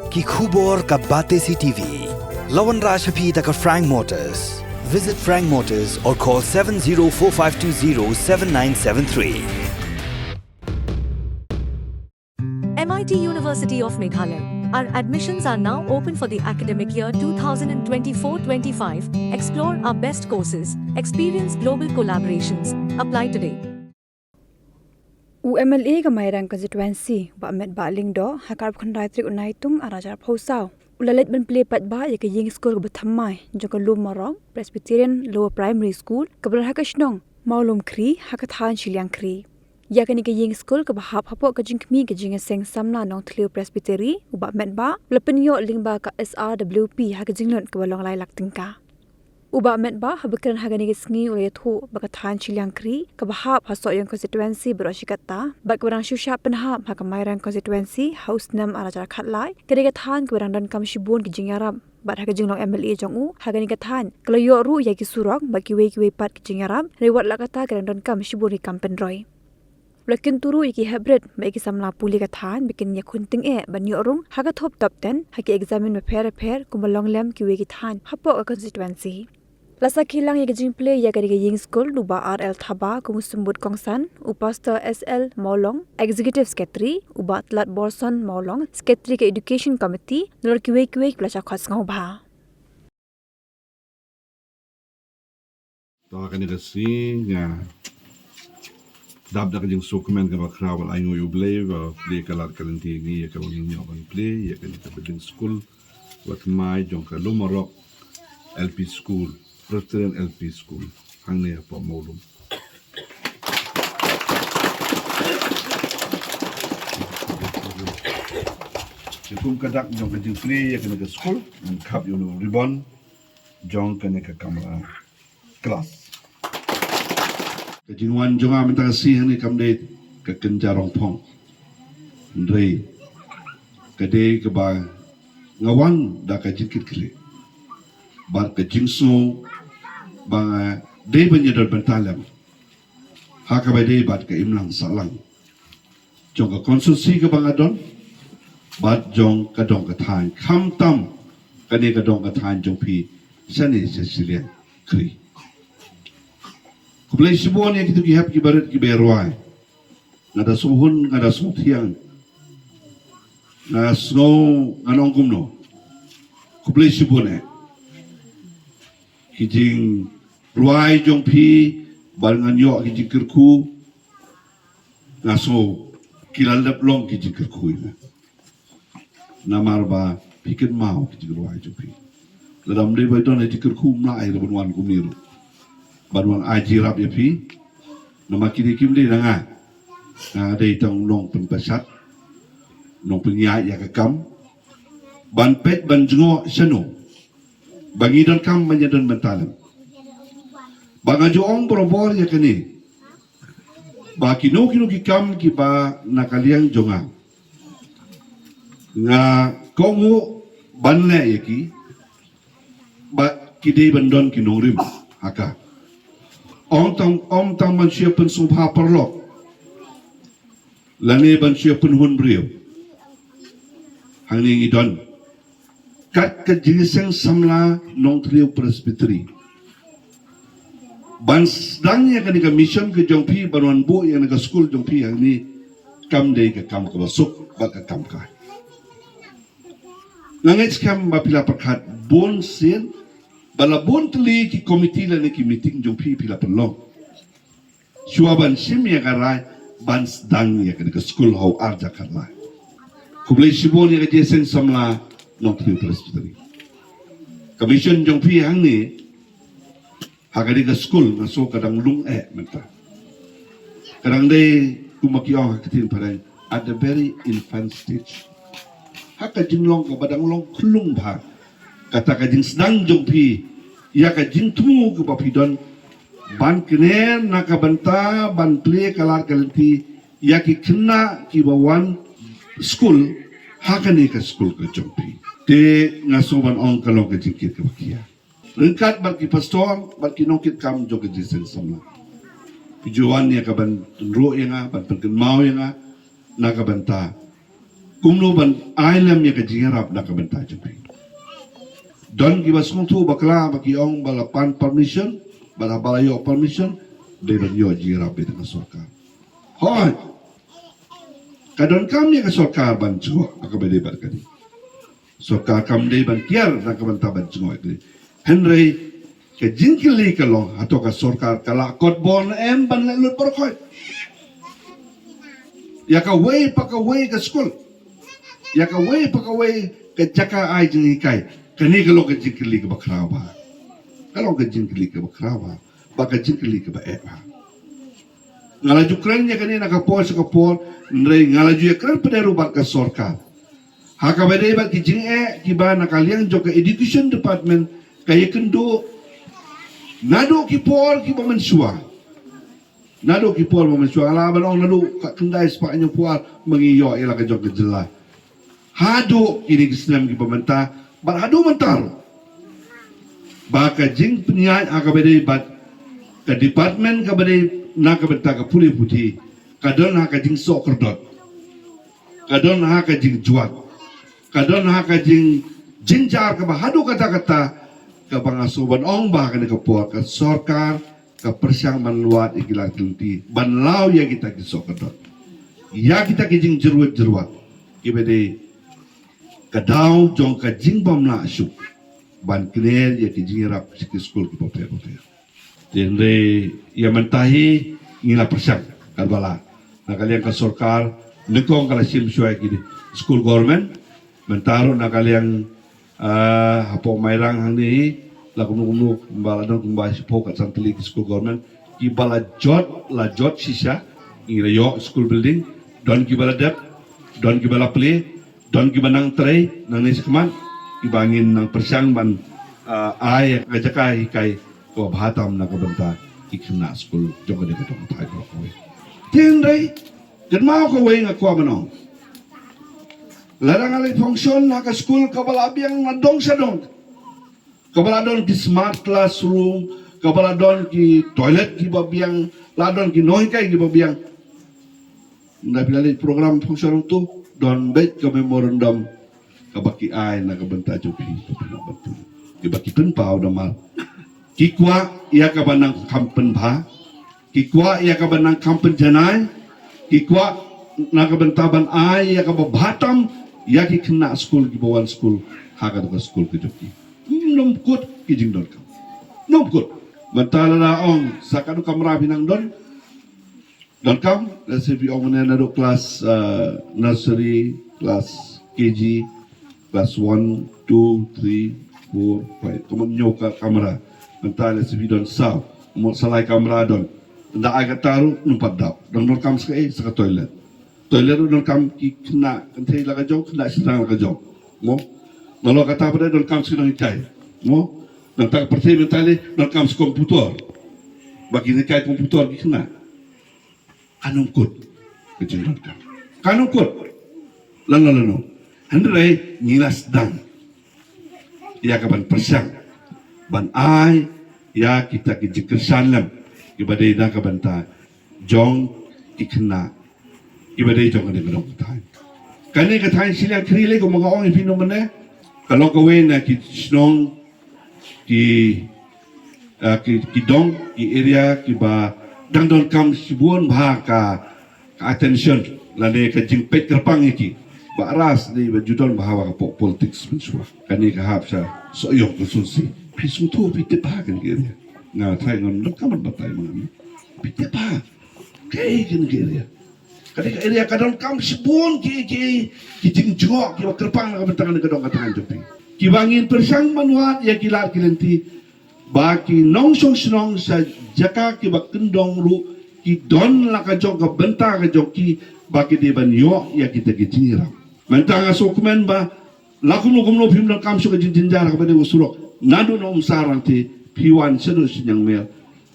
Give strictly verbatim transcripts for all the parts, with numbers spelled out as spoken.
Ki khubor ka Batesi T V. La wanrah sha phi da ka Frank Motors. Visit Frank Motors or call seven zero four five two zero seven nine seven three. M I T University of Meghalaya. Our admissions are now open for the academic year two thousand twenty-four twenty-five. Explore our best courses, experience global collaborations. Apply today. U M L A ka Mairang Constituency, Bah Metbah Lyngdoh, ha ka arphew khyndai tarik u Naitung ar hajar arphew saw, u la leit ban plie paidbah ïa ka ïing skul kaba thymmai jong ka Lum Marok Presbyterian Lower Primary School kaba don ha ka shnong Mawlum Khri, ha ka thaiñ Shiliang Khri. Ïa kane ka ïing skul kaba hap hapoh ka jingkhmih ka jingïaseng samla Nongthliew Presbytery, u Bah Metbah u la pynïoh lyngba ka S R W P ha ka jinglut kaba long lai lak tyngka. U Bah Metbah haba kren ha kane ka sngi u la ïathuh ba ka thaiñ Shiliang Khri kaba hap ha Sohiong Constituency baroh shi katta bad kaba dang shu shah pynhap ha ka Mairang Constituency ha u snem ar hajar khatlai, ka dei ka thaiñ kaba dang donkam shibun ki jingïarap bad ha ka jinglong M L A jong u ha kane ka thaiñ ka la ïoh ruh ïa ki surok bad kiwei kiwei pat ki jingïarap, hynrei wat la katta ka dang donkam shibun ki kam pynroi. U la kyntu ruh ïa ki heprit bad ïa ki samla pule ka thaiñ ba kin ïakhun tyngeh ban ïoh rung ha ka thop top ten ha ki eksamin bapher bapher kumba long lem kiwei ki thaiñ hapoh ka constituency. La sakhi lang ïa ka jingplie ïa kane ka ïing skul da u Bah R L Thaba kum u symbud kongsan, u Pastor S L Mawlong, Executive Secretary, u Bah Tlat Borson Mawlong, Secretary ka Education Committee, nalor kiwei kiwei kiba la shah khot sngewbha. To ha kane ka sngi nga dap da ka jingsngewkmen kaba khraw ban ainguh ïa U Blei ba U Blei ka lad ka lynti ngi ïa kaba ngin ïoh ban plie ïa kane ka building school ba thymmai jong ka Lum Marok L P School, Presbyterian L P School hangne hapoh Mawlum. Kum ka dak jong ka jingplie ïa kane ka school, ngan khap ïa u ribbon jong kane ka kamra class. Ka jingwan jong nga mynta ka sngi hangne kam dei ka kynja rongphong, hynrei ka dei kaba nga wan da ka jingkitkhlieh bad ka jingsngew ba nga dei ban ïadon bynta lem ha kaba dei bad ka imlang sahlang jong ka constituency kaba nga don bad jong ka dong ka thaiñ, khamtam kane ka dong ka thaiñ jong phi shane sha Shiliang Khri. Khublei shibun ïa kito ki hep ki barit kiba rwai. Nga da sngewhun, nga da sngewthiang, nga sngew ngan ong kumno. Khublei shibun eh ki jingrwai jong phi ba ngan ïoh ki jingkyrkhu. Nga sngew ki la lep long ki jingkyrkhu ïa nga. Namar ba phi kynmaw ki jingrwai jong phi. Lada ym dei ba don ki jingkyrkhu ym lah ïa la ban wan kumne ruh ban wan ai jingïarap ïa phi. Namar kine kim dei na nga. Nga dei tang u nongpynpashat, nongpynïaid ïa ka kam ban peit ban jngoh shano ba ngi donkam ban ïadon bynta lem. Ba nga ju ong barabor ïa kane ba kino kino ki kam kiba na ka liang jong nga, nga kohnguh ban leh ïa ki ba ki dei ban don ki nongrim ha ka. Ym tang, ym tang ban shu pynsngewbha paralok lane ban shu pynhun briew. Hangne ngi don kat ka jingïaseng samla Nongthliew Presbytery ban sdang ïa kane ka mission ka jong phi ban wan buh ïa kane ka skul jong phi hangne. Kam dei ka kam kaba suk bad ka kam ka. Nga ngeit skhem ba phi la pyrkhat bun sien, ba la bun tylli ki komiti lane ki meeting jong phi phi la pynlong shuwa ban shim ïa ka rai ban sdang ïa kane ka skul ha u ar hajar khatlai. Khublei shibun ïa ka jingïaseng samla Nongthliew Presbytery. Ka mission jong phi hangne ha kane ka skul nga sngew ka dang lung eh mynta. Ka dang dei kumba ki ong ha ka ktien phareng at the very infant stage. Ha ka jinglong kaba dang long khyllung bha. Kata ka jingsdang jong phi ïa ka jingthmu kaba phi don ban kren na ka bynta ban plie ka lad ka lynti ïa ki khynnah kiba wan skul ha kane ka skul ka jong phi. Te nga sngew ban ong ka long ka jingkit kaba khia. Ryngkat bad ki pastor bad ki nongkitkam jong ka jingïaseng samla, phi ju wan ïa ka ban pynrung ïa nga, ban pynkynmaw ïa nga na ka bynta Kumno ban ai lem ïa ka jingïarap na ka bynta jong phi. Don kiba sngewthuh bakla ba ki ong ba la pan permission, ba la, ba la ïoh permission, dei ban ïoh jingïarap beit na ka sorkar. Hooid. Ka donkam ïa ka sorkar ban jngoh ha kaba dei bad kane. Sorkar kam dei ban kiar na ka bynta ban jngoh ïa kane. Hynrei ka jingkylli ka long, hato ka sorkar ka la kot bor ne em ban leh lut baroh khoit ïa kawei pa kawei ka skul, ïa kawei pa kawei ka jaka ai jinghikai? Kane ka long ka jingkylli kaba khraw bha. Ka long ka jingkylli kaba khraw bha, ba ka jingkylli kaba eh bha. Nga la ju kren ïa kane na ka por sha ka por, hynrei nga la ju ïa kren pat ruh bad ka sorkar ha kaba dei bad ki jingeh kiba na ka liang jong ka education department ka ïakynduh naduh ki por kiba mynshuwa. Naduh ki por ba mynshuwa, la ban ong naduh ka khyndai spah hynñiew phew ar ma ngi ïoh ïa la ka jong ka jylla. Haduh kine ki snem kiba mynta, bad haduh mynta ruh, ba ka jingpynïaid ha kaba dei bad ka department kaba dei na ka bynta ka pule puthi, ka don ha ka jingsoh kordot, ka don ha ka jingjwat, ka don ha ka jing, jingjar kaba haduh katta katta, kaba nga sngew ban ong ba ha kane ka por ka sorkar ka pyrshang ban wad ïa ki lad ki lynti ban law ïa kita ki soh kordot, ïa kita ki jingjyrwat jyrwat kiba dei ka daw jong ka jingbym lah shuh ban kner ïa ki jingïarap sha ki skul kiba pher bapher. Te hynrei ïa mynta hi ngi la pyrshang katba lah na ka liang ka sorkar, nyngkong ka la shim shuwa ïa ki skul government, mynta ruh na ka liang, ah, hapoh Mairang hangne hi la kumno kumno kumba la don kumba shiphew katsan tylli ki skul government kiba la jot, la jot shisha, ngi la ïoh school building, don kiba la dep, don kiba la plie, don kiba nang trei nangne shakhmat, kiba ngin nang pyrshang ban, ah, ai ka jaka hikai kaba bha tam na ka bynta ki khynnah skul jong kane ka dong ka thaiñ baroh kawei. Te hynrei kynmaw kawei nga kwah ban ong, lada nga leit function ha ka skul kaba la biang na dong sha dong, kaba la don ki smart classroom, kaba la don ki toilet kiba biang, la don ki nonghikai kiba biang. Nda phi la leit program function hangto, don beit ka memorandum kaba ki ai na ka bynta jong phi, ka phi na bynta kiba ki pynpaw namar ki kwah ïa kaba nang kham pynbha, ki kwah ïa kaba nang kham pynjanai, ki kwah na ka bynta ban ai ïa kaba bha tam ïa ki khynnah skul kiba wan skul ha ka dong ka skul ka jong ki. Hmm, nym kut ki jingdonkam. Nym kut. Mynta lada ong sa katno kamra phi nang don. Donkam, lehse phi ong mynne naduh klas, uh, nursery, klas K G, klas one, two, three, four, five. Kumno hynñiew ka kamra. Mynta lehse phi don saw. Mo sa lai kamra don. Nda ai kata ruh nym pat daw. Dang donkam sa kaei, sa ka toilet. Toilet ruh donkam ki khynnah kynthei la ka jong, khynnah shynrang la ka jong. Mo. Nalor kata pat donkam ki nonghikai. Mo. Nangta ka pyrthei mynta lei donkam sa computer. Ba kin hikai computer ki khynnah. Kan ym kut ka jingdonkam. Kan ym kut. Lano lano. Hynrei ngi la sdang ïa ka ban pyrshang ban ai ïa kita ki jingkyrshan lem kiba dei na ka bynta jong ki khynnah kiba dei jong kane ka dong ka thaiñ. Kane ka thaiñ shiliang khri lei kumba nga ong ïa phi mynne, ka long kawei na ki shnong ki, ah, ki, ki dong, ki area kiba dang donkam shibun bha ka, ka attention lane ka jingpeit kyrpang ïa ki. Ba ras ne ba ju don bha ka pok politics mynshuwa. Kane ka hap sha Sohiong constituency. Phi sngewthuh, phi tip bha kane ka area. Nga trai ngan donkam ban batai ma nga. Phi tip bha kaei kane ka area. Kane ka area ka donkam shibun ki, ki, ki jingjngoh kiba kyrpang na ka bynta kane ka dong ka thaiñ jong phi. Kiba ngin pyrshang ban wad ïa ki lad ki lynti ba ki nongshong shnong sha jaka kiba kyndong ruh ki don la ka jong ka bynta ka jong ki ba ki dei ban ïoh ïa kita ki jingïarap. Mynta nga sngewkmen ba la kumno kumno phim donkam shuh ka jingjynjar kaba dei u surok naduh na Umsar hangtei phi wan shaduh sha Niangmer.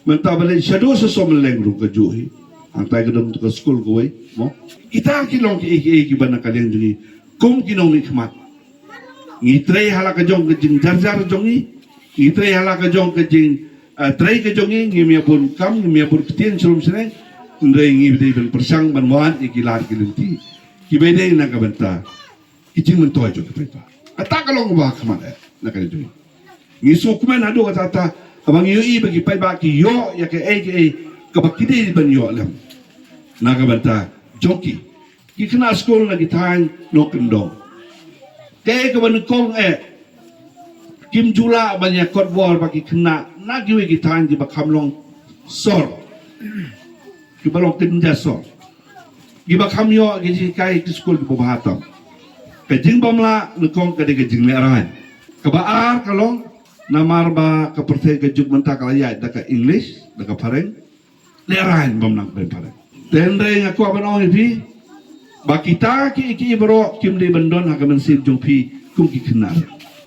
Mynta ba leit shaduh sha Sohmylleng ruh kajuh hi. Hangtai ka don ka skul kawei, mo. Kita ki long kiei kiei kiba na ka liang jong ngi kum ki nongmihkhmat. Ngi trei ha la ka jong ka jingjarjar jong ngi. Ngi trei ha la ka jong ka jing, eh, trei ka jong ngi, ngim ïa bun kam, ngim ïa bun ktien shlem shneng. Hynrei ngi dei ban pyrshang ban wad ïa ki lad ki lynti. kiba dei na ka bynta ki jingmyntoi jong ki paidbah. Kata ka long kaba khmat eh na ka jong ngi. Ngi sngewkmen haduh katta katta haba ngi ïohi ba ki paidbah ki ïoh ïa kaei kaei kaba ki dei ban ïoh lem na ka bynta jong ki. Ki khynnah skul na ki thaiñ nongkyndong, kaei kaba nyngkong eh kim ju lah ban ïa kot bor ba ki khynnah na kiwei ki thaiñ kiba kham long sor, kiba long kynja sor, kiba kham ïoh ki jinghikai ki skul kiba bha tam. Ka jingbym lah nyngkong ka dei ka jinglehrain. Kaba ar ka long namar ba ka pyrthei ka juk mynta ka la ïaid da ka English, da ka phareng, lehrain bym nang phareng. Te hynrei nga kwah ban ong ïa phi ba kita ki, ki baroh kim dei ban don ha ka mynsiem jong phi kum ki khynnah.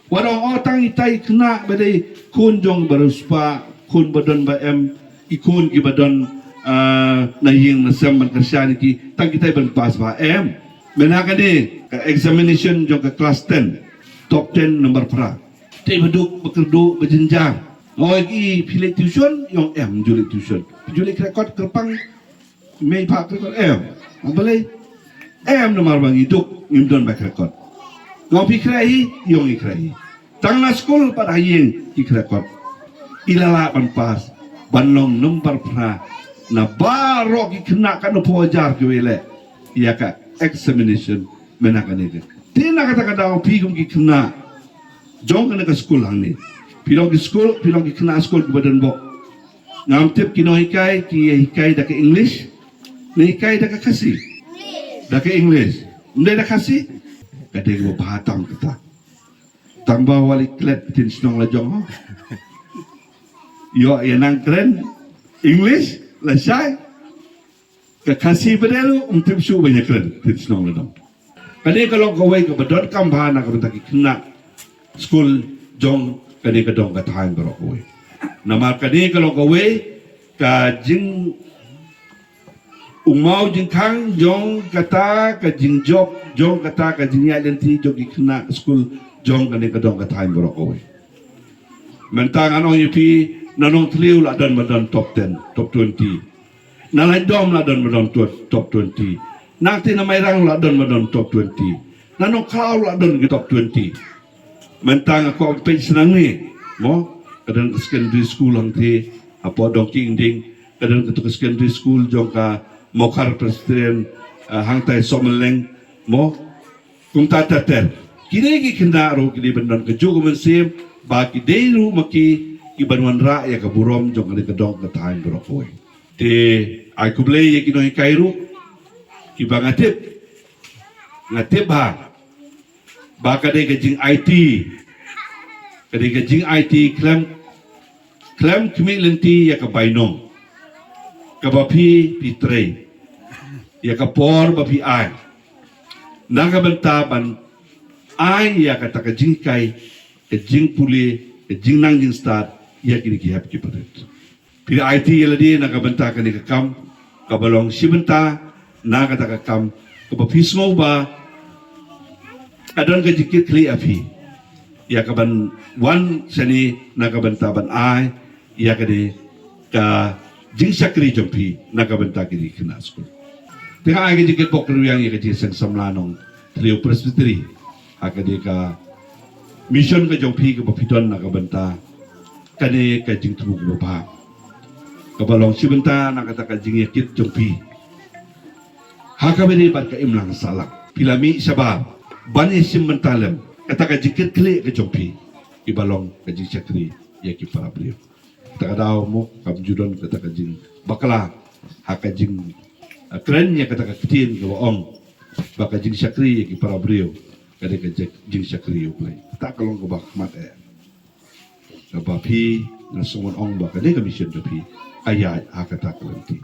Wat ong, oh, tang ita i khynnah ba dei khun jong ba riewspah, khun ba don ba em, i khun kiba don, ah, na ïing na sem ban kyrshan ïa ki, tang kita i ban pass bha, em. Mynta kane ka examination jong ka class ten, top ten number phra. Te ba duk ba kyrduh ba jynjar. Nga ong ïa ki, phi leit tuition? I ong em, ym ju leit tuition. Phi ju leit khreh kot kyrpang? Mei pha khreh kot em? Balei? Em, namar ba ngi duk, ngim don ba khreh kot. Nga ong phi khreh hi? I ong i khreh hi. Tang na skul pat ha ïing ki khreh kot. I la lah ban pass, ban long number phra na baroh ki khynnah katno phew hajar kiwei leh ïa ka examination mynta kane ka. Te na kata ka daw phi kum ki khynnah jong kane ka skul hangne, phi long ki skul, phi long ki khynnah skul kiba donbok. Ngam tip ki nonghikai ki hikai da ka English ne hikai da ka Khasi? Da ka English. Ym dei da Khasi? Ka dei kaba bha tam kata. Tang ba wat ïa klet ktien shnong la jong ho. Ïoh ïa nang kren English lashai. Ka Khasi pat de ruh ym tip shuh ban ïa kren ktien shnong la jong. Kane ka long kawei kaba donkam bha na ka bynta ki khynnah skul jong kane ka dong ka thaiñ baroh kawei. Namar kane ka long kawei ka jing u maw jingkhang jong kata ka jingjop, jong kata ka jingïaid lynti jong ki khynnah skul jong kane ka dong ka thaiñ baroh kawei. Mynta ngan ong ïa phi, na Nongthliew la don ba don top ten, top twenty. Na Laitdom la don ba don top twenty. Na kti na Mairang la don ba don top twenty. Na Nongkhlaw la don ki top twenty. Mynta nga kwah peit shnong ne mo, ka don ka secondary school hangtei hapoh Dong Kiengding, ka don ka secondary school jong ka Mawkhar Presbyterian, eh, hangtai Sohmynleng mo. Kumta ter ter. Kine ki khynnah ruh ki dei ban don kajuh ka mynsiem ba ki dei ruh ma ki ki ban wanrah ïa ka burom jong kane ka dong ka thaiñ baroh kawei. Te ai khublei ïa ki nonghikai ruh kiba nga tip, nga tip bha ba ka dei ka jingaiti, ka dei ka jingaiti khlem, khlem khmih lynti ïa ka bainong kaba phi, phi trei, ïa ka por ba phi ai na ka bynta ban ai ïa kata ka jinghikai, ka jingpule, ka jingnang jingstad ïa kine ki hep ki barit. Phi aiti ïa lade na ka bynta kane ka kam kaba long shi bynta, na kata ka kam kaba phi sngew ba ka don ka jingkitkhlieh ïa phi, ïa ka ban wan shane na ka bynta ban ai ïa kane ka jingshakri jong phi na ka bynta kine ki khynnah skul. Te nga ai ka jingkitbok kyrwiang ïa ka Jingseng Samla Nongthliew Presbytery ha kane ka mission ka jong phi kaba phi don na ka bynta kane ka jingthmu kaba bha, kaba long shi bynta na kata ka jingïakit jong phi ha kaba ïadei bad ka imlang sahlang. Phi la mih shabar ban ïashim bynta lem kata ka jingkitkhlieh ka jong phi, kiba long ka jingshakri ïa ki para briew. Kata ka daw mo kam ju don kata ka jingbakla ha ka jing, eh, kren ïa kata ka ktien kaba ong ba ka jingshakri ïa ki para briew ka dei ka jing, jingshakri ïa U Blei. Kata ka long kaba khmat eh. Kaba phi, nga sngew ong ba kane ka mission jong phi ka ïaid ha kata ka lynti.